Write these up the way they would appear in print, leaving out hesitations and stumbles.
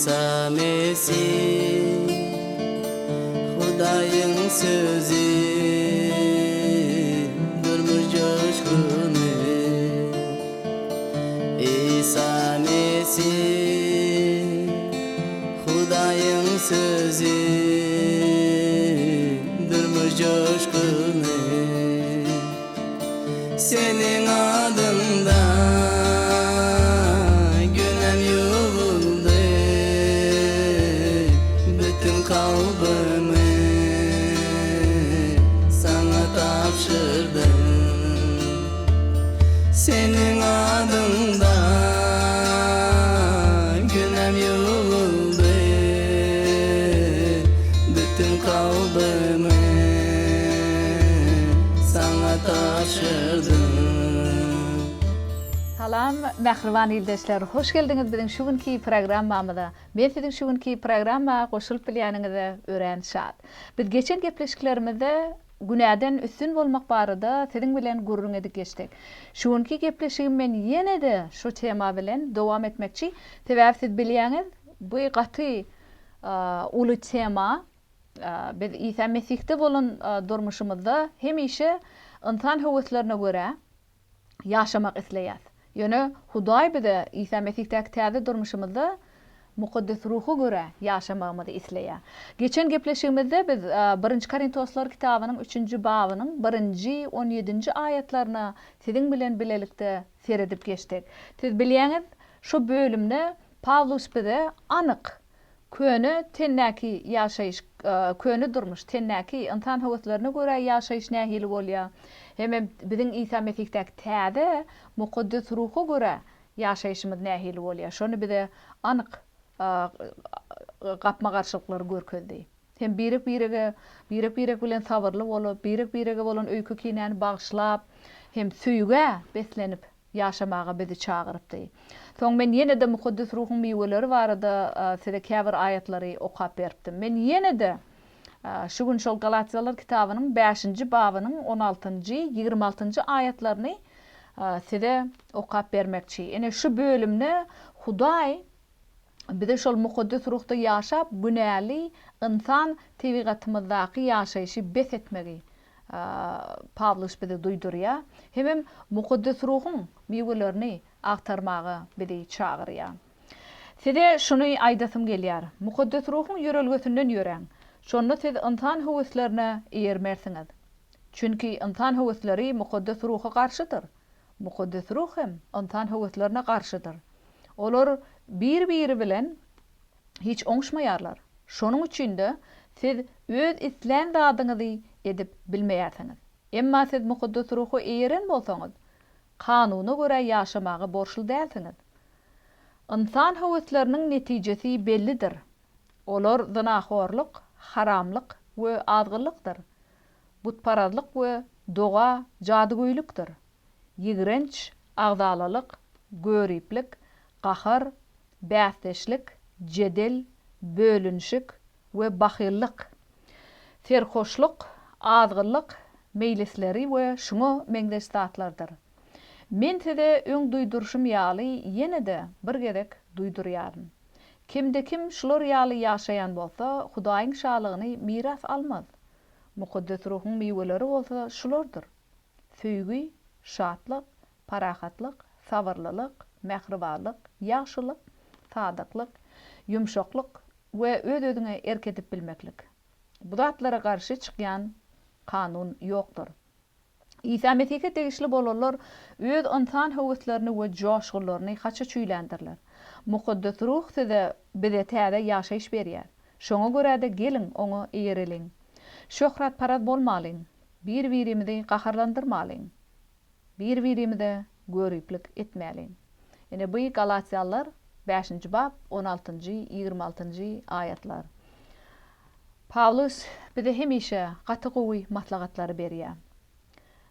Isa Mesih Hudaýyň sözi Durmuş joşguny Isa Mesih Hudaýyň sözi Durmuş joşguny Seniň adyňda günäm ýuwuldy, Bütin kalbymy Saňa tabşyrdym. Seniň adyňda günäm ýuwuldy, Bütin kalbymy Saňa tabşyrdym. Salam mähriban ildeşler hoş geldiňiz biziň şu günki programmamyza. Men siziň şu günki programma goşulyp bilýäniňize örän şat. Biz geçen gepleşiklerimizde günäden üstün bolmak barada siziň bilen gürrüň edip geçdik. Şu günki gepleşigim men ýene-de şu tema bilen dowam etmekçi. Sebäbi siz bilýäňiz bu gaty uly tema. Biz Isa Mesihde bolan durmuşymyzda hemişe ynsan höweslerine görä ýaşamak isleýäs. Ýöne Hudaý bize Isa Mesihdäki täze durmuşymyzda Mukaddes Ruha görä ýaşamagymyzy isleýär. Geçen gepleşigimizde biz Birinji Korintoslar kitabynyň üçünji babynyň birinji, on ýedinji aýatlaryna siziň bilen bilelikde seredip geçdik. Siz bilýäňiz, şu bölümde Pawlus bize anyk Köne tendäki ýaşaýyş, köne durmuş, tendäki, ynsan höweslerine görä ýaşaýyş nähili bolýar? Hemem biziň Isa Mesihdäki täze, Mukaddes Ruha görä ýaşaýşymyz nähili bolýar? Şony bize anyk gapma-garşylyklary görkezdi. Hem birek-birege, birek-birek bilen sabyrly bolup, birek-birege bolan öýke-kinäni bagyşlap, hem söýgä beslenip ýaşamaga bizi çagyrypdy. Soň men ýene-de Mukaddes Ruhuň miweleri barada size käbir aýatlary okap beripdim. Men ýene-de şu gün şol Galatýalylar kitabynyň bäşinji babynyň on altynjy, 20 altynjy aýatlaryny size okap bermekçi. Ine şu bölümde Hudaý bize şol Mukaddes Ruhda ýaşap, günäli ynsan tebigatymyzdaky ýaşaýşy bes etmegi Pawlus bizi duýdurýar. Hemem Mukaddes Ruhuň miwelerini agtarmaga bizi çagyrýar. Size şuny aýdasym gelýär, Mukaddes Ruhuň ýörelgesinden ýöräň, şonda siz ynsan höweslerine eýermersiňiz. Çünki ynsan höwesleri Mukaddes Ruha garşydyr, Mukaddes Ruh hem ynsan höweslerine garşydyr. Olar bir-biri bilen hiç oňuşmaýarlar. Şonuň üçin-de, siz öz islän zadyňyzy edip bilmeýärsiňiz. Emma siz Mukaddes Ruha eýeren bolsaňyz, kanuna görä ýaşamaga borçly dälsiňiz. Ynsan höwesleriniň netijesi bellidir. Olar zynahorlyk, haramlyk we azgynlykdyr, butparazlyk we doga jadygöýlükdir, ýigrenç, agzalalyk, göriplik, gahar, bäsdeşlik, jedel, bölünişik we bahyllyk, serhoşlyk, azgynlyk meýlisleri we şuňa meňzeş zatlardyr. Men size öň duýduryşym ýaly ýene-de bir gezek duýdurýaryn. Kimde-kim şular ýaly ýaşaýan bolsa, Hudaýyň Şalygyny miras almaz. Mukaddes Ruhuň miweleri bolsa şulardyr, söýgi, şatlyk, parahatlyk, sabyrlylyk, mähribanlyk, ýagşylyk, sadyklyk, ýumşaklyk we öz-özüňe erk edip bilmeklik. Bu zatlara garşy çykýan kanun ýokdur. Isa Mesihe degişli bolanlar öz ynsan höweslerini we joşgunlaryny haça çüýländirler. Mukaddes Ruh size, bize täze ýaşaýyş berýär. Şoňa görä-de geliň, Oňa eýereliň. Şöhratparaz bolmalyň, bir-birimizi gaharlandyrmalyň. Bir-birimize göriplik etmäliň. Ine bu Galatýalylar bäşinji bap on altynjy, 20 altynjy aýatlar. Pawlus bize hemişe gaty gowy maslahatlary berýär.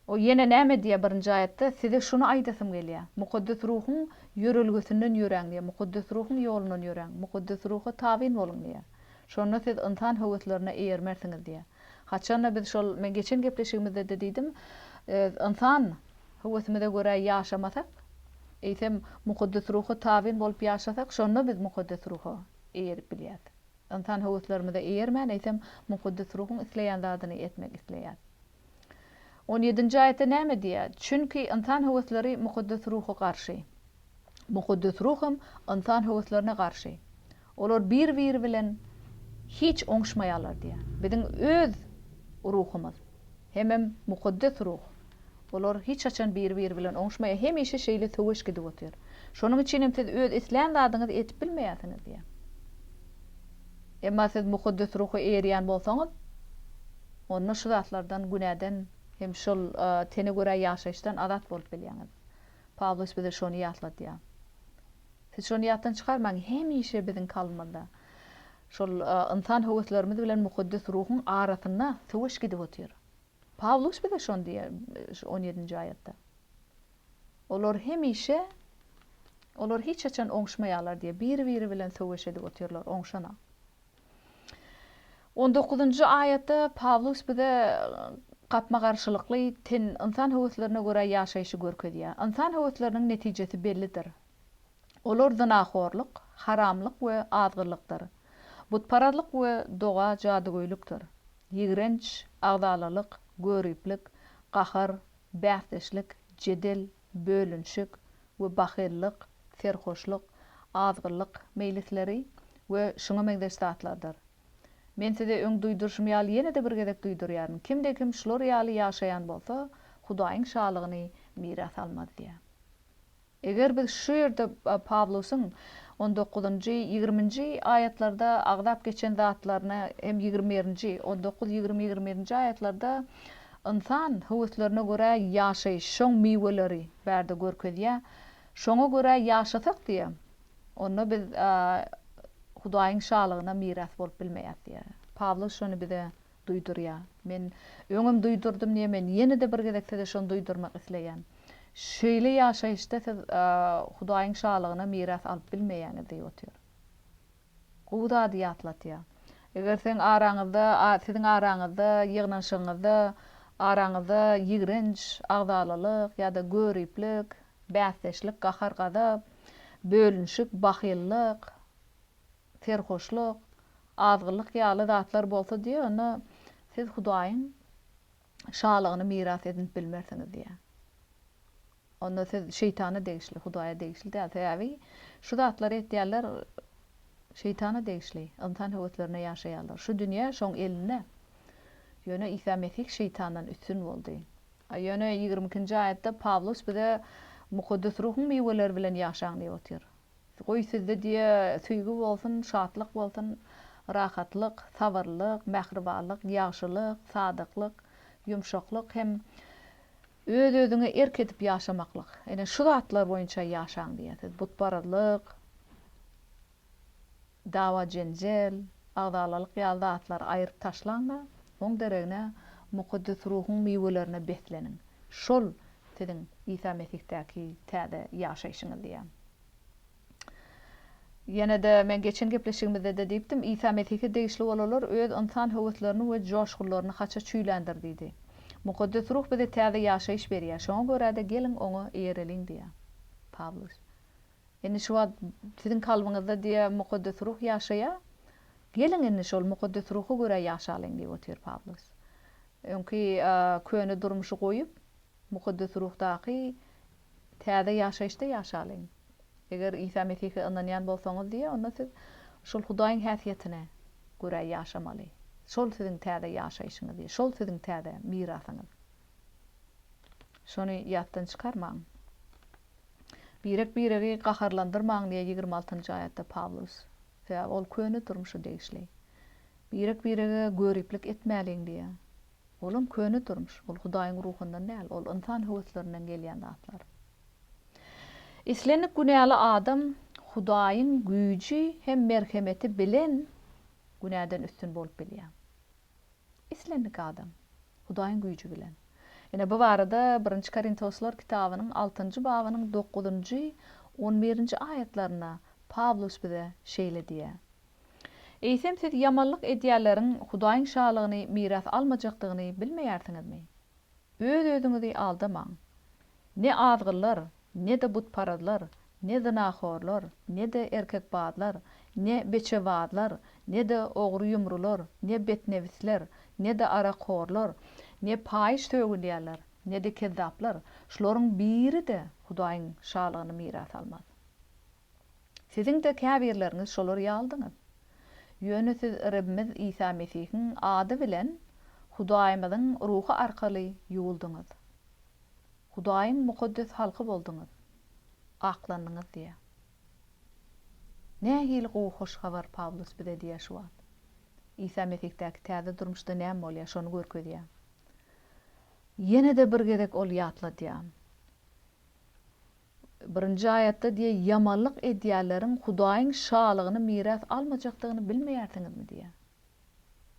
O ýene näme diýýär birinji aýatda, Size şuny aýdasym gelýär, Mukaddes Ruhuň ýörelgesinden ýöräň diýýär, Mukaddes Ruhuň ýolundan ýöräň, Mukaddes Ruha tabyn boluň diýýär. Şonda siz ynsan höweslerine eýermersiňiz diýýär. Haçanda biz şol, men geçen gepleşigimizde-de diýdim, ynsan höwesimize görä ýaşamasak, eýsem Mukaddes Ruha tabyn bolup ýaşasak, şonda biz Mukaddes Ruha. eýerip bilýäs. Ynsan höweslerimize eýermän, eýsem, Mukaddes Ruhuň isleýän zadyny etmek isleýäs. On ýedinji aýatda näme diýýär? Çünki ynsan höwesleri Mukaddes Ruha garşy. Mukaddes Ruh hem ynsan höweslerine garşy. Olar bir-biri bilen hiç oňuşmaýarlar diýýär. Biziň öz ruhumyz hemem Mukaddes Ruh, olar hiç haçan bir-biri bilen oňuşmaýar, hemişe şeýle söweş gidip otyr. Şonuň üçin hem siz öz islän zadyňyzy edip bilmeýärsiňiz diýýär. Emma siz Mukaddes Ruha eýerýän bolsaňyz, onda şu zatlardan, günäden hem şol tene görä ýaşaýyşdan azat bolup bilýäňiz. Pawlus bize şony ýatladýar. Siz şony ýatdan çykarmaň, hemişe biziň kalbymyzda şol ynsan höweslerimiz bilen Mukaddes Ruhuň arasynda söweş gidip otyr. Pawlus bize şony diýýär şu on ýedinji aýatda. Olar hemişe, olar hiç haçan oňuşmaýarlar diýýär. Biri-biri bilen söweş edip otyrlar, oňşanak. On dokuzynjy aýatda Pawlus bize gapma-garşylykly ten, ynsan höweslerine görä ýaşaýşy görkezýär. Ynsan höwesleriniň netijesi bellidir. Olar zynahorlyk, haramlyk we azgynlykdyr. Butparazlyk we doga jadygöýlükdir. Ýigrenç, agzalalyk, göriplik, gahar, bäsdeşlik, jedel, bölünişik we bahyllyk, serhoşlyk, azgynlyk meýlisleri we şuňa meňzeş zatlardyr. Men size öň duýduryşym ýaly ýene-de bir gezek duýdurýaryn, kimde-kim şular ýaly ýaşaýan bolsa, Hudaýyň Şalygyny miras almaz diýýär. Eger biz şu ýerde Pawlusyň on dokuzynjy, ýigriminji aýatlarda agzap geçen zatlaryny hem ýigrimi birinji, on dokuz, ýigrimi, ýigrimi birinji aýatlarda ynsan höweslerine görä ýaşaýyş, şoň miweleri bärde görkezýär. Şoňa görä ýaşasak diýýär, onda biz Hudaýyň Şalygyna miras bolup bilmeýäris diýýär. Pawlus şony bize duýdurýar. Men öňem duýdurdym diýýär, men ýene-de bir gezek size şony duýdurmak isleýän. Şeýle ýaşaýyşda siz Hudaýyň Şalygyna miras alyp bilmeýäňiz diýip otyr. Gowy zady ýatlatýar. Eger seň araňyzda, siziň araňyzda, ýygnanyşygyňyzda araňyzda ýigrenç, agzalalyk ýa-da göriplik, bäsdeşlik, gahar-gazap, bölünişik, bahyllyk, serhoşlyk, azgynlyk ýaly zatlar bolsa diýýär, onda siz Hudaýyň şalygyny miras edinip bilmersiňiz diýýär. Onda siz şeýtana degişli, Hudaýa degişli däl. Sebäbi şu zatlary etýänler şeýtana degişli, ynsan höweslerine ýaşaýarlar. Şu dünýä şoň elinde. Ýöne Isa Mesih şeýtandan üstün boldy. A ýöne 22-nji aýatda Pawlus bize Mukaddes Ruhuň miweleri bilen ýaşaň diýip otyr. Goý sizde diýe söýgi bolsun, şatlyk bolsun, rahatlyk, sabyrlylyk, mähribanlyk, ýagşylyk, sadyklyk, ýumşaklyk hem öz-özüňe erk edip ýaşamaklyk. Ine şu zatlar boýunça ýaşaň diýýär. Siz butparazlyk, dawa-jenjel, agzalalyk ýaly zatlary aýryp taşlaň-da, oň deregine Mukaddes Ruhuň miwelerine besleniň. Şol siziň Isa Mesihdäki täze ýaşaýşyňyz diýýär. Ýene-de men geçen gepleşigimizde-de diýipdim, Isa Mesihe degişli bolanlar öz ynsan höweslerini we joşgunlaryny haça çüýländir diýdi. Mukaddes Ruh bize täze ýaşaýyş berýär, şoňa görä-de geliň Oňa eýereliň diýýär. Pawlus. Indi şu wagt siziň kalbyňyzda diýýär Mukaddes Ruh ýaşaýar. Geliň indi şol Mukaddes Ruha görä ýaşalyň diýip otyr Pawlus. Öňki köne durmuşy goýup, Mukaddes Ruhdaky täze ýaşaýyşda ýaşalyň. Eger Isa Mesihe ynanýan bolsaňyz diýýär, onda siz şol Hudaýyň häsiýetine görä ýaşamaly. Şol siziň täze ýaşaýşyňyz diýýär. Şol siziň täze mirasyňyz. Şony ýatdan çykarmaň. Birek-biregi gaharlandyrmaň diýýär 26-njy aýatda Pawlus. Sebäbi ol köne durmuşa degişli. Birek-birege göriplik etmäliň diýýär. Olam köne durmuş, ol Hudaýyň ruhundan däl, ol ynsan höweslerinden gelýän zatlar. Islendik günäli adam Hudaýyň güýji hem merhemeti bilen günäden üstün bolup bilýär. Islendik adam Hudaýyň güýji bilen. Ine, bu barada Birinji Korintoslar kitabynyň altynjy babynyň dokuzynjy, on birinji aýatlarynda Pawlus bize şeýle diýýär. Eýsem siz ýamanlyk edýänleriň Hudaýyň Şalygyny miras almajakdygyny bilmeýärsiňizmi? Öz-özüňizi aldamaň. Ne azgynlar, ne-de butparazlar, ne zynahorlar, ne-de erkekbazlar, Ne beçebazlar, ne-de ogry-ýumrular, ne betnebisler, ne-de arakhorlar, ne paýyş sögünýänler, ne-de kezzaplar, şularyň biri-de Hudaýyň Şalygyny miras almaz. Siziň-de käbirleriňiz şolar ýalydyňyz. Ýöne siz Rebbimiz Isa Mesihiň ady bilen Hudaýymyzyň Ruhy arkaly ýuwuldyňyz. Hudaýyň mukaddes halky bolduňyz, aklandyňyz diýýär. Nähili gowy hoş habar Pawlus bize diýýär şu wagt. Isa Mesihdäki täze durmuşda näme bolýar, şony görkezýär. Ýene-de bir gezek ol ýatladýar. Birinji aýatda diýýär, Ýamanlyk edýänleriň Hudaýyň Şalygyny miras almajakdygyny bilmeýärsiňizmi diýýär.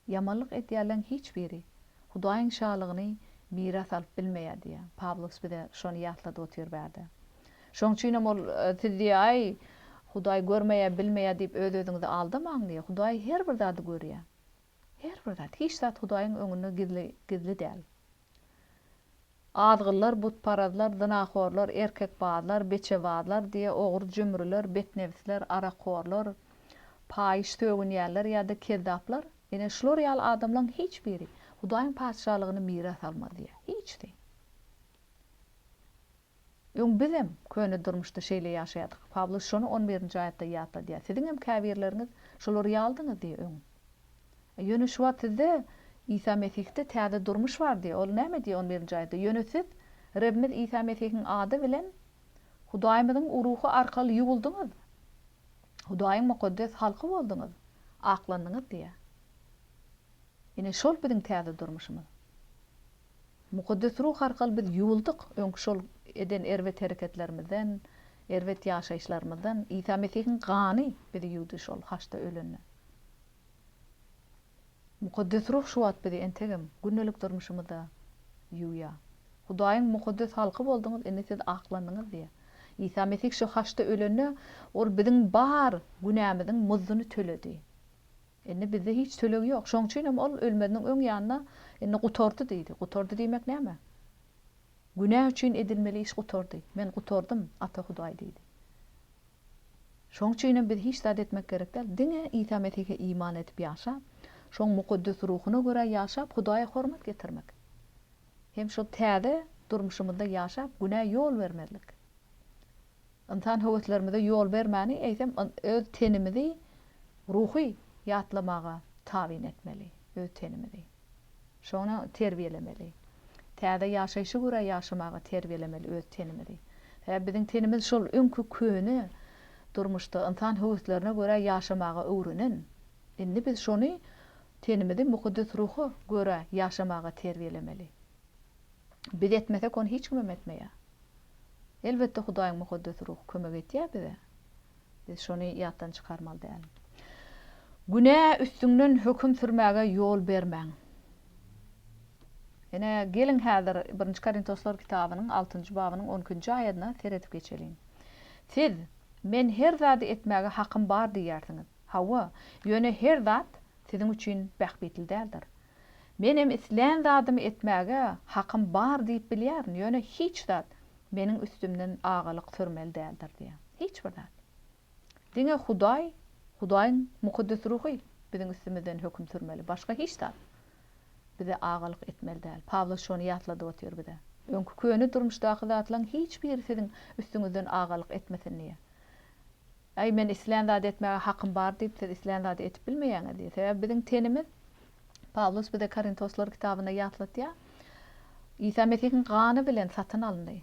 Ýamanlyk edýänleň hiç biri Hudaýyň Şalygyny miras alyp bilmeýär diýýär. Pawlus bize şony ýatladyp otyr bärde. Şoň üçinem ol siz diýýär, Aý, Hudaý görmeýär, bilmeýär diýip öz-özüňizi aldamaň diýýär. Hudaý her bir zady görýär. Her bir zat. Hiç zat Hudaýyň öňünde gizli, gizli däl. Azgynlar, butparazlar, zynahorlar, erkekbazlar, beçebazlar diýe ogry-jümrüler, betnebisler, arakhorlar, paýyş sögünýänler ýa-da kezzaplar, ine, şular ýaly adamlaryň hiç biri Hudaýyň Patyşalygyny miras almaz diýýär. Hiçsi. Öň bizem köne durmuşda şeýle ýaşaýardyk. Pawlus şony on birinji aýatda ýatladýar. Siziňem käbirleriňiz şolar ýalydyňyz diýýär öň. Ýöne şu wagt sizde Isa Mesihde täze durmuş bar diýýär. Ol näme diýýär on birinji aýatda? Ýöne siz Rebbimiz Isa Mesihiň ady bilen Hudaýymyzyň Ruhy arkaly ýuwuldyňyz. Hudaýyň mukaddes halky bolduňyz, aklandyňyz diýýär. Ine şol biziň täze durmuşymyz. Mukaddes Ruh arkaly biz ýuwuldyk, öňki şol eden erbet hereketlerimizden, erbet ýaşaýyşlarymyzdan Isa Mesihiň gany bizi ýuwdy şol haçda ölende. Mukaddes Ruh şu wagt bizi entegem gündelik durmuşymyzda ýuwýar. Hudaýyň mukaddes halky bolduňyz, indi siz aklandyňyz diýýär. Isa Mesih şu haçda ölende, Ol biziň bar günämiziň muzduny töledi. Indi bizde hiç töleg ýok. Şoň üçin hem ol ölmeziniň öň ýanynda indi gutardy diýdi. Gutardy diýmek näme? Günä üçin edilmeli iş gutardy. Men gutardym, Ata Hudaý diýdi. Şoň üçin hem biz hiç zat etmek gerek däl. Diňe Isa Mesihe iman edip ýaşap, şoň mukaddes ruhuna görä ýaşap, Hudaýa hormat getirmek. Hem şol täze durmuşymyzda ýaşap, günä ýol bermezlik. Ynsan höweslerimize ýol bermäni, eýsem, öz tenimizi ruhy ýatlamaga tabyn etmeli, öz tenimizi. Şony terbiýelemeli. Täze ýaşaýşa görä ýaşamaga terbiýelemeli öz tenimizi. Sebäbi biziň tenimiz şol öňki köne durmuşda ynsan höweslerine görä ýaşamaga öwrenen. Indi biz şony tenimizi Mukaddes Ruha görä ýaşamaga terbiýelemeli. Biz etmesek ony hiç kimem etmeýär. Elbetde Hudaýyň Mukaddes Ruhy kömek etýär bize. Biz şony ýatdan çykarmaly däl. Günä üstüňden höküm sürmäge ýol bermäň. Ine, geliň häzir Birinji Korintoslar kitabynyň altynjy babynyň on ikinji aýadyna seredip geçeliň. Siz, Men her zady etmäge hakym bar diýýärsiňiz. Hawa, ýöne her zat siziň üçin bähbitli däldir. Menem islän zadymy etmäge hakym bar diýip bilýärin, ýöne hiç zat meniň üstümden agalyk sürmeli däldir diýýär. Hiç bir zat. Diňe Hudaý, Hudaýyň Mukaddes Ruhy biziň üstümizden höküm sürmeli, başga hiç zat bize agalyk etmeli däl. Pawlus şony ýatladyp otyr bize. Öňki köne durmuşdaky zatlaryň hiç biri siziň üstüňizden agalyk etmesin diýýär. Äý, men islän zady etmäge hakym bar diýip, siz islän zady edip bilmeýäňiz diýýär. Sebäbi biziň tenimiz, Pawlus bize Korintoslar kitabynda ýatlatýar, Isa Mesihiň gany bilen satyn alyndy.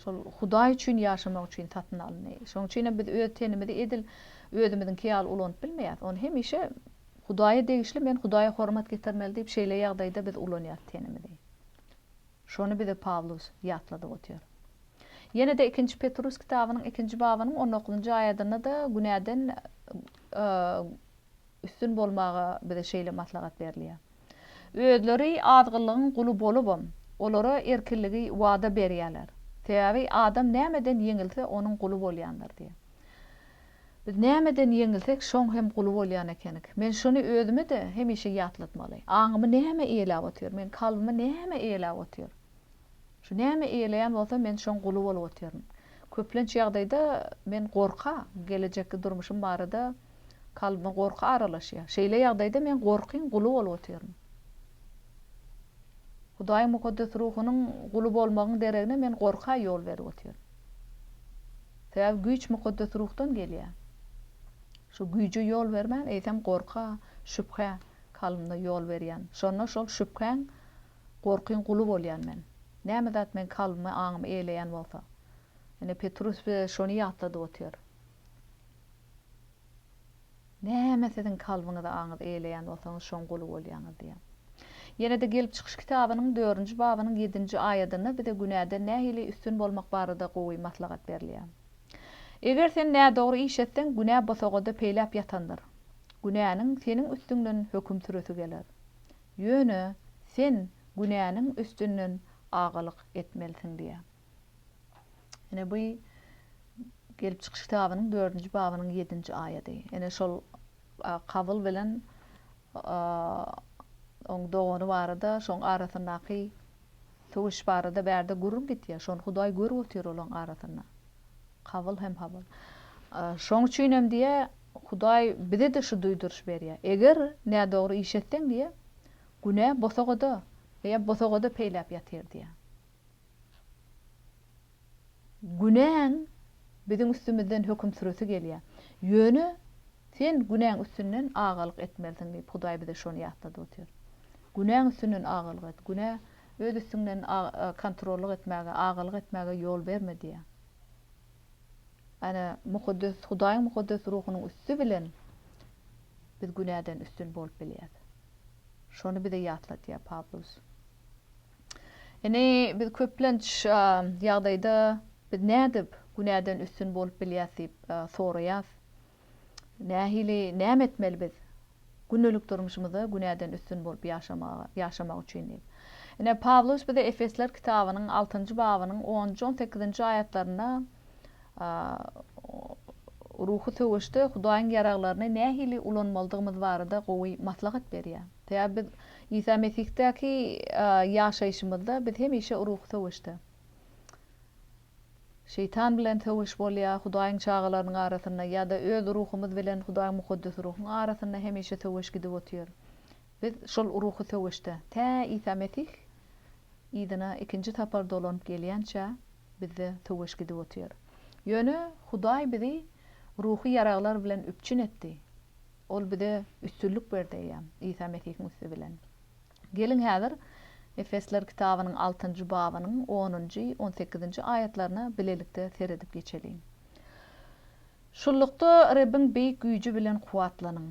Şol Hudaý üçin ýaşamak üçin satyn alyndy. Şonuň üçin hem biz öz tenimizi edil özümiziňki ýaly ulanyp bilmeýäris. Ony hemişe Hudaýa degişli, men Hudaýa hormat getirmeli diýip, şeýle ýagdaýda biz ulanýarys tenimizi. Şony bize Pawlus ýatladyp otyr. Ýene-de Ikinji Petrus kitabynyň ikinji babynyň on dokuzynjy aýadynda-da günäden üstün bolmaga bize şeýle maslahat berilýär. Özleri azgynlygyň guly bolubam, olara erkinligi wada berýärler. Sebäbi adam nämeden ýeňilse, onuň guly bolýandyr diýýär. Biz nämeden ýeňilsek, şoň hem guly bolýan ekenik. Men şuny özüme-de hemişe ýatlatmaly. Aňymy näme eýeläp otyr? Meň kalbymy näme eýeläp otyr? Şu näme eýeleýän bolsa men şoň guly bolup otyryn. Köplenç ýagdaýda men gorka, gelejekki durmuşym barada. Kalbyma gorky aralaşýar. Şeýle ýagdaýda men gorkyň guly bolup otyryn. Hudaýyň Mukaddes Ruhunyň guly bolmagyň deregine men gorka ýol berip otyryn. Sebäbi güýç Mukaddes Ruhdan gelýär. Şu güýje ýol bermän, eýsem gorka, şübhä kalbymda ýol berýän. Şonda şol şübhäň, gorkyň guly bolýan men. Näme zat meň kalbymy, aňymy eýeleýän bolsa. Ine, Petrus bize şony ýatladyp otyr. Näme siziň kalbyňyzy, aňyňyzy eýeleýän bolsaňyz, şoň guly bolýaňyz diýýär. Ýene-de Gelip çykyş kitabynyň dördünji babynyň ýedinji aýadynda bize günäden nähili üstün bolmak barada gowy maslahat berilýär. Eger sen nädogry iş etseň, günä bosagada peýläp ýatandyr. Günäniň seniň üstüňden höküm süresi geler. Ýöne sen günäniň üstünden agalyk etmelisiň diýýär. Ine bu Gelip çykyş kitabynyň dördünji babynyň ýedinji aýady. Ine şol Kabyl bilen oň dogany barada, şoň arasyndaky söweş barada bärde gürrüň gidýär. Şony Hudaý görüp otyr olaň arasynda. Kabyl hem Habyl. Şoň üçin hem diýýär, Hudaý bize-de şu duýduryş berýär. Eger nädogry iş etseň diýýär, günä bosagada, ýa bosagada peýläp ýatyr diýýär. Günäň biziň üstümizden höküm süresi gelýär. Ýöne sen günäň üstünden agalyk etmelisiň diýip, Hudaý bize şony ýatladyp otyr. Günäň üstünden agalyk et. Günä öz üstüňden kontrollyk etmäge, agalyk etmäge ýol berme diýýär. Ana, Mukaddes, Hudaýyň Mukaddes Ruhunyň üsti bilen biz günäden üstün bolup bilýäris. Şony bize ýatladýar Pawlus. Indi biz köplenç ýagdaýda biz nädip günäden üstün bolup bilýäs diýip soraýas. Nähili, näme etmeli biz gündelik durmuşymyzda günäden üstün bolup ýaşamaga, ýaşamak üçin diýip. Ine, Pawlus bize Efesler kitabynyň altynjy babynyň onunjy, on sekizinji aýatlarynda ruhy söweşde Hudaýyň ýaraglaryny nähili ulanmalydygymyz barada gowy maslahat berýär. Sebäbi biz Isa Mesihdäki ýaşaýşymyzda biz hemişe ruhy söweşde. Şeýtan bilen söweş bolýar Hudaýyň çagalarynyň arasynda ýa-da öz ruhumyz bilen Hudaýyň Mukaddes Ruhuň arasynda hemişe söweş gidip otyr. Biz şol ruhy söweşde tä Isa Mesih yzyna ikinji sapar dolanyp gelýänçä bizde söweş gidip otyr. Ýöne Hudaý bizi ruhy ýaraglar bilen üpjün etdi. Ol bize üstünlik berdi eýýäm, Isa Mesihiň üsti bilen. Geliň häzir Efesler kitabynyň altynjy babynyň onunjy, on sekizinji aýatlaryna bilelikde seredip geçeliň. Şunlukda Rebbiň beýik güýji bilen kuwwatlanyň.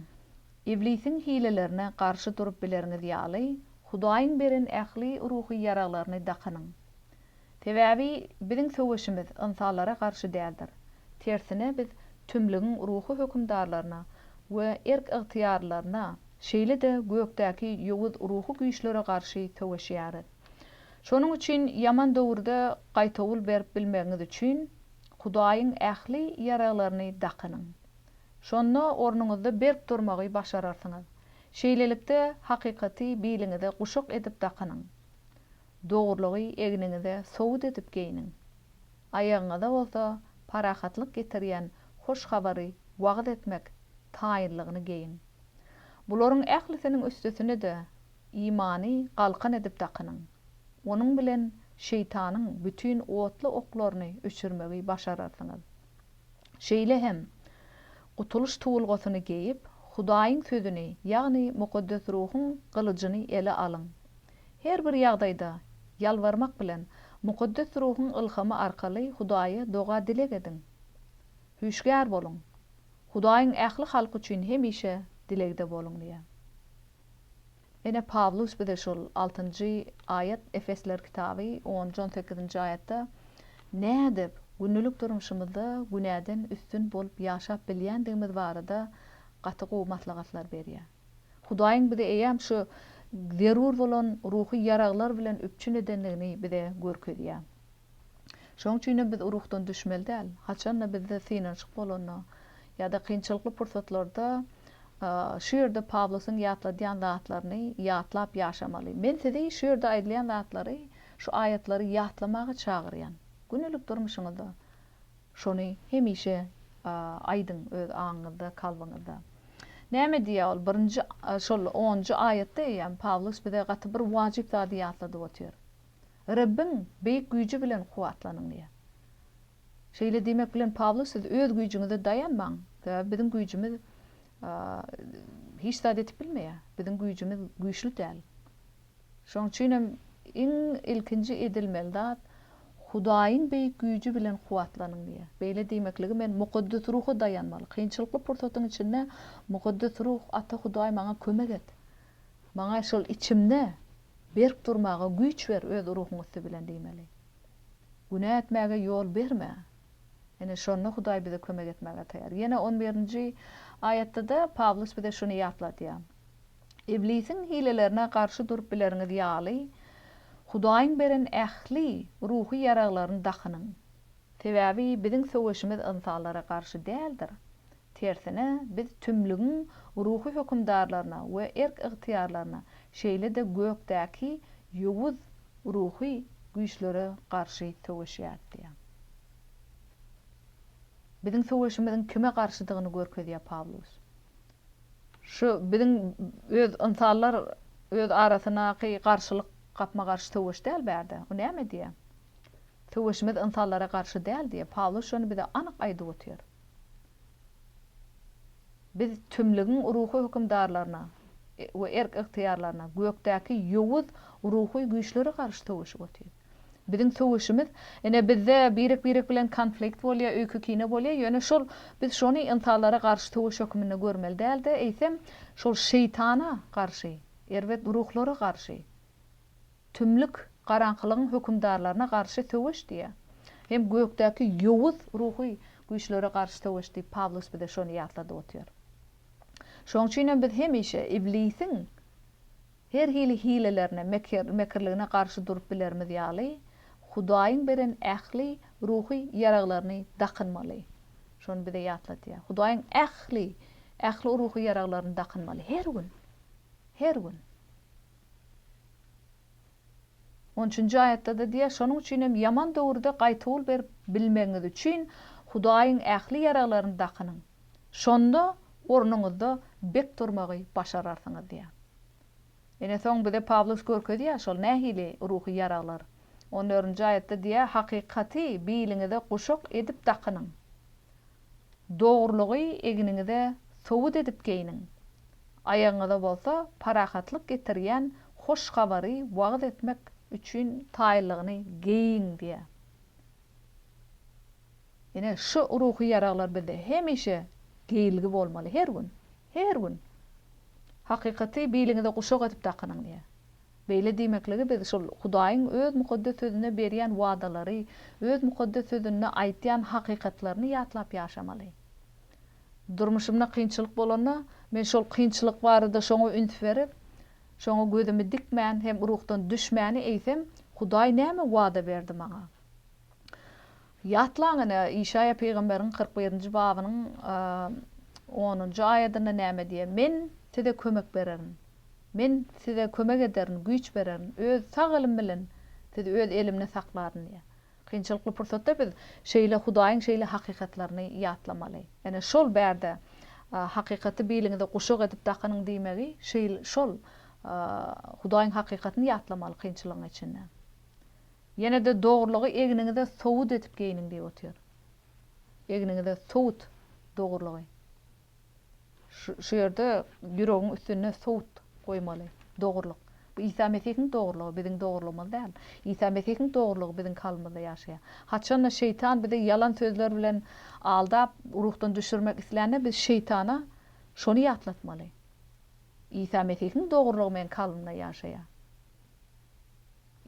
Iblisiň hilelerine garşy durup bileriňiz ýaly, Hudaýyň beren ähli ruhy ýaraglaryny dakynyň. Sebäbi biziň söweşimiz ynsanlara garşy däldir. Tersine biz tümlügiň ruhy hökümdarlaryna we erk-ygtyýarlylaryna, şeýle-de gökdäki ýowuz ruhy güýçlere garşy söweşýäris. Şonuň üçin ýaman döwürde gaýtawul berip bilmegiňiz üçin Hudaýyň ähli ýaraglaryny dakynyň. Şonda ornuňyzda berk durmagy başararsyňyz. Şeýlelikde, hakykaty biliňize guşak edip dakynyň. Dogrulygy egniňize sowut edip geýniň. Aýagyňyza bolsa parahatlyk getirýän hoş habary wagyz etmek taýynlygyny geýiň. Bularyň ählisiniň üstesine-de imany galkan edip dakynyň. Onuň bilen şeýtanyň bütin otly oklaryny öçürmegi başararsyňyz. Şeýle hem, gutulyş tuwulgasyny geýip, Hudaýyň Sözüni, ýagny Mukaddes Ruhuň gylyjyny ele alyň. Her bir ýagdaýda, ýalbarmak bilen, Mukaddes Ruhuň ylhamy arkaly Hudaýa doga-dileg ediň. Hüşgär boluň! Hudaýyň ähli halky üçin hemişe dilegde boluň diýýär. Ine, Pawlus bize şol altynjy aýat, Efesler kitaby, onunjy, on sekizinji aýatda nädip gündelik durmuşymyzda günäden üstün bolup ýaşap bilýändigimiz barada gaty gowy maslahatlar berýär. Hudaýyň bizi eýýäm şu zerur bolan ruhy ýaraglar bilen üpjün edendigini bize görkezýär. Şonuň üçin hem biz ruhdan düşmeli däl. Haçan-da bizde synanyşyk bolanda ýa-da kynçylykly pursatlarda şu ýerde Pawlusyň ýatladýan zatlaryny ýatlap ýaşamaly. Men sizi şu ýerde aýdylýan zatlary, şu aýatlary ýatlamaga çagyrýan. Gündelik durmuşyňyzda şony hemişe aýdyň öz aňyňyzda, kalbyňyzda. Näme diýýär ol? Birinji şol onunjy aýatda eýýäm Pawlus bize gaty bir wajyp zady ýatladyp otyr. Rebbiň beýik güýji bilen kuwwatlanyň diýýär. Şeýle diýmek bilen Pawlus siz öz güýjüňize daýanmaň. Sebäbi biziň güýjümiz hiç zat edip bilmeýär. Biziň güýjümiz güýçli däl. Şonuň üçin hem iň ilkinji edilmeli zat, Hudaýyň beýik güýji bilen kuwwatlanyň diýýär. Beýle diýmekligi men Mukaddes Ruha daýanmaly. Kynçylykly pursatyň içinde Mukaddes Ruh, Ata Hudaý maňa kömek et. Maňa şol içimde berk durmaga güýç ber öz Ruhuň üsti bilen diýmeli. Günä etmäge ýol berme. Ine, şonda Hudaý bize kömek etmäge taýýar. Ýene on birinji aýatda-da Pawlus bize şuny ýatladýar. Iblisiň hilelerine garşy durup bileriňiz ýaly, Hudaýyň beren ähli ruhy ýaraglaryny dakynyň. Sebäbi biziň söweşimiz ynsanlara garşy däldir. Tersine, biz tümlügiň ruhy hökümdarlaryna we erk-ygtyýarlaryna, şeýle-de gökdäki ýowuz ruhy güýçlere garşy söweşýäris diýýär. Biziň söweşimiziň kime garşydygyny görkezýär Pawlus. Şu biziň öz ynsanlar öz arasyndaky garşylyk gapma-garşy söweş däl bärde. O näme diýýär? Söweşimiz ynsanlara garşy däl diýýär. Pawlus şony bize anyk aýdyp otyr. Biz tümlügiň ruhy hökümdarlaryna we erk-ygtyýarlaryna, gökdäki ýowuz ruhy güýçlere garşy söweşip otyrys. Biziň söweşimiz, ine bizde birek-birek bilen konflikt bolýar, öýke-kine bolýar, ýöne şol biz şony ynsanlara garşy söweş höküminde görmeli däl-de, eýsem şol şeýtana garşy, erbet ruhlara garşy, tümlük, garaňkylygyň hökümdarlaryna garşy söweş diýýär. Hem gökdäki ýowuz ruhy güýçlere garşy söweş diýip Pawlus bize şony ýatladyp otyr. Şonuň üçin hem biz hemişe iblisiň Her hili hilelerine, mekirligine garşy durup bilerimiz ýaly, Hudaýyň beren ähli ruhy ýaraglaryny dakynmaly. Şony bize ýatladýar. Hudaýyň ähli, ähli ruhy ýaraglaryny dakynmaly. Her gün. Her gün. On üçünji aýatda-da diýýär, Şonuň üçin hem ýaman döwürde gaýtawul berip bilmegiňiz üçin Hudaýyň ähli ýaraglaryny dakynyň. Şonda ornuňyzda bek durmagy başararsyňyz diýýär. Ine, soň bize Pawlus görkezýär şol nähili ruhy ýaraglar. On dördünji aýatda diýýär, Hakykaty biliňize guşak edip dakynyň. Dogrulygy egniňize sowut edip geýniň. Aýagyňyza bolsa parahatlyk getirýän hoş habary wagyz etmek üçin taýynlygyny geýiň diýýär. Ine, şu ruhy ýaraglar bizde hemişe geýilgi bolmaly, her gün, her gün. Hakykaty biliňize guşak edip dakynyň diýýär. Beýle diýmekligi biz şol Hudaýyň Öz Mukaddes Sözünde berýän wadalary, Öz Mukaddes Sözünde aýtýan hakykatlaryny ýatlap ýaşamaly. Durmuşymda kynçylyk bolanda, men şol kynçylyk barada şoňa üns berip, şoňa gözümi dikmän hem ruhdan düşmäni eýsem, Hudaý näme wada berdi maňa? Ýatlaň ine, Işaýa pygamberiň 41-nji babynyň onunjy aýadynda näme diýýär, Men size kömek bererin. Men size kömek ederin, güýç bererin, öz sag elim bilen sizi öz elimde saklaryn diýýär. Kynçylykly pursatda biz şeýle Hudaýyň şeýle hakykatlaryny ýatlamaly. Ine, şol bärde hakykaty biliňize guşak edip dakynyň diýmegi şeýle şol Hudaýyň hakykatyny ýatlamaly kynçylygyň içinde. Ýene-de dogrulygy egniňize sowut edip geýniň diýip otyr. Egniňize sowut dogrulygy. Şu, şu ýerde ýüregiň üstünde sowut goýmaly. Dogrulyk. Bu Isa Mesihiň dogrulygy, biziň dogrulygymyz däl. Isa Mesihiň dogrulygy biziň kalbymyzda ýaşaýar. Haçanda şeýtan bizi ýalan sözler bilen aldap, ruhdan düşürmek islände, biz şeýtana şony ýatlatmaly. Isa Mesihiň dogrulygy meň kalbymda ýaşaýar.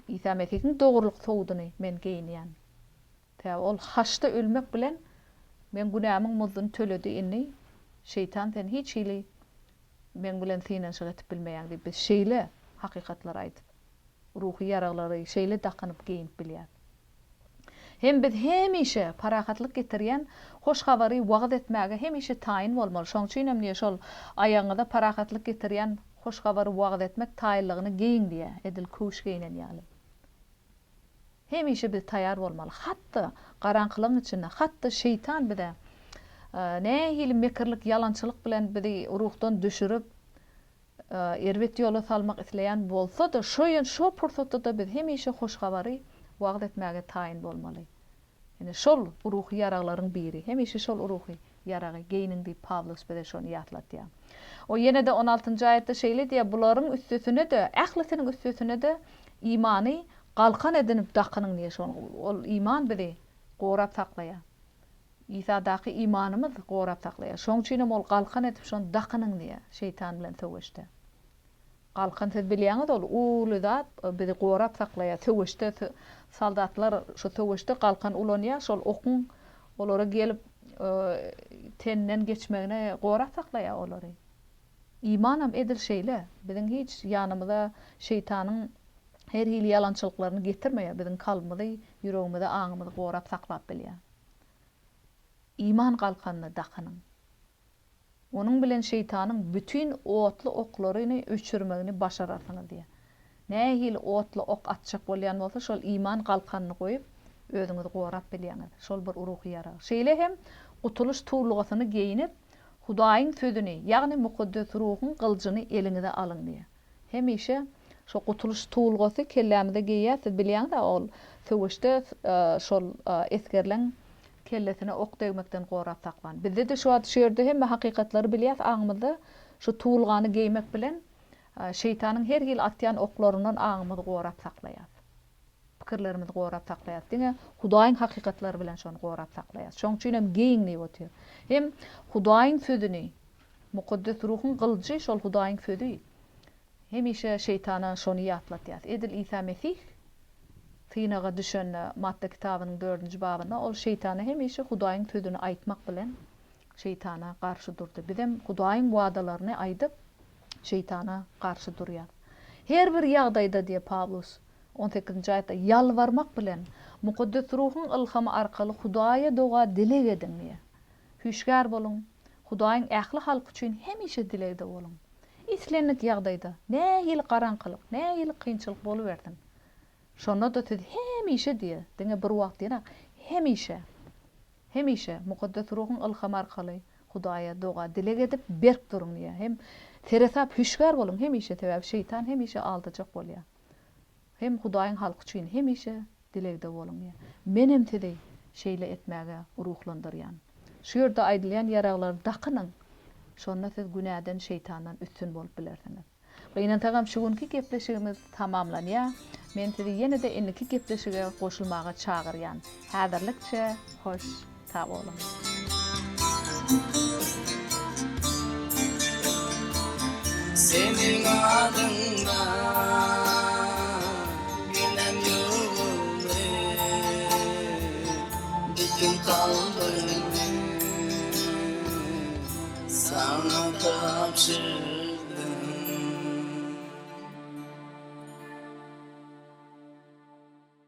Isa Mesihiň dogrulyk sowudyny men geýinýän. Sebäbi ol haçda ölmek bilen meň günämiň muzduny töledi indi şeýtan sen hiç hili meň bilen synanyşyk edip bilmeýäň diýip biz şeýle hakykatlary aýdyp ruhy ýaraglary şeýle dakynyp geýinip bilýäs. Hem biz hemişe parahatlyk getirýän hoş habary wagyz etmäge hemişe taýyn bolmaly. Şoň üçin hem diýýär şol aýagyňyza parahatlyk getirýän hoş habary wagyz etmek taýynlygyny geýiň diýýär edil köwüş geýnen ýaly. Hemişe biz taýar bolmaly. Hat-da garaňkylygyň içinde, hat-da şeýtan bize. Nähili mekirlik, ýalançylyk bilen bizi ruhdan düşürip, erbet ýola salmak isleýän bolsa-da, şo şo pursatda-da biz hemişe hoş habary wagyz etmäge taýyn bolmaly. Ine, şol ruhy ýaraglaryň biri. Hemişe şol ruhy ýaragy geýniň diýip Pawlus bize şony ýatlatýar. O ýene-de on altynjy aýatda şeýle diýýär, Bularyň üstesine-de, ählisiniň üstesine-de imany galkan edinip dakynyň diýýär. Şol ol iman bizi gorap saklaýar. Isadaky imanymyz gorap saklaýar. Şoň üçinem ol galkan edip şony dakynyň diýýär, şeýtan bilen söweşde. Galkan siz bilýäňiz ol uly zat bizi gorap saklaýar. Söweşde soldatlar şu söweşde galkan ulanýar, şol okuň olara gelip teninden geçmegine gorap saklaýar olary. Imanam edil şeýle, biziň hiç ýanymyza şeýtanyň her hili ýalançylyklaryny getirmeýär, biziň kalbymyzy, ýüregimizi, aňymyzy gorap saklap bilýär. Iman galkanyny dakynyň. Onuň bilen şeýtanyň bütin otly oklaryny öçürmegini başararsyňyz diýýär. Nähili otly ok atjak bolýan bolsa, şol iman galkanyny goýup, özüňizi gorap bilýäňiz. Şol bir ruhy ýarag. Şeýle hem gutulyş tuwulgasyny geýnip, Hudaýyň Sözüni, ýagny Mukaddes Ruhuň gylyjyny eliňize alyň diýýär. Hemişe şo gutulyş tuwulgasy kellämize geýýäs, siz bilýäňiz-ä ol söweşde şol esgerleň kellesine ok degmekden gorap saklan. Bizde-de şu wagt şu ýerde hemme hakykatlary bilýäs aňymyzda şu tuwulgany geýmek bilen şeýtanyň her hili atýan oklaryndan aňymyzy gorap saklaýas. Pikirlerimizi gorap saklaýas. Diňe Hudaýyň hakykatlary bilen şony gorap saklaýas. Şoň üçin hem geýiň diýip otyr. Hem Hudaýyň sözüni, Mukaddes Ruhuň gylyjy şol Hudaýyň sözi. Hemişe şeýtana şony ýatlatýas. Edil Isa Mesih synaga düşende Matta kitabynyň dördünji babynda ol şeýtana hemişe Hudaýyň sözüni aýtmak bilen şeýtana garşy durdy. Bizem Hudaýyň wadalaryny aýdyp şeýtana garşy durýas. Her bir ýagdaýda diýýär Pawlus on sekizinji aýatda ýalbarmak bilen Mukaddes Ruhuň ylhamy arkaly Hudaýa doga dileg ediň diýýär. Hüşgär boluň, Hudaýyň ähli halky üçin hemişe dilegde boluň. Islendik ýagdaýda, nähili garaňkylyk, nähili kynçylyk bolubersin, şonda-da siz hemişe diýýär, diňe bir wagt diýenak, hemişe, hemişe Mukaddes Ruhuň ylhamy arkaly Hudaýa doga dileg edip, berk duruň diýýär. Hem seresap, hüşgär boluň hemişe, sebäbi şeýtan hemişe aldajak bolýar. Hem Hudaýyň halky üçin hemişe dilegde boluň diýýär. Menem sizi şeýle etmäge ruhlandyrýan. Şu ýerde aýdylýan ýaraglary dakynyň, şonda siz günäden, şeýtandan üstün bolup bilersiňiz. Gynansagam şu günki gepleşigimiz tamamlanýar. Men sizi ýene-de indiki gepleşige goşulmaga çagyrýan. Häzirlikçe hoş sag boluň. Seniň adyňda Günem ýuwuldy Bütin kalbymy Saňa tabşyrdym.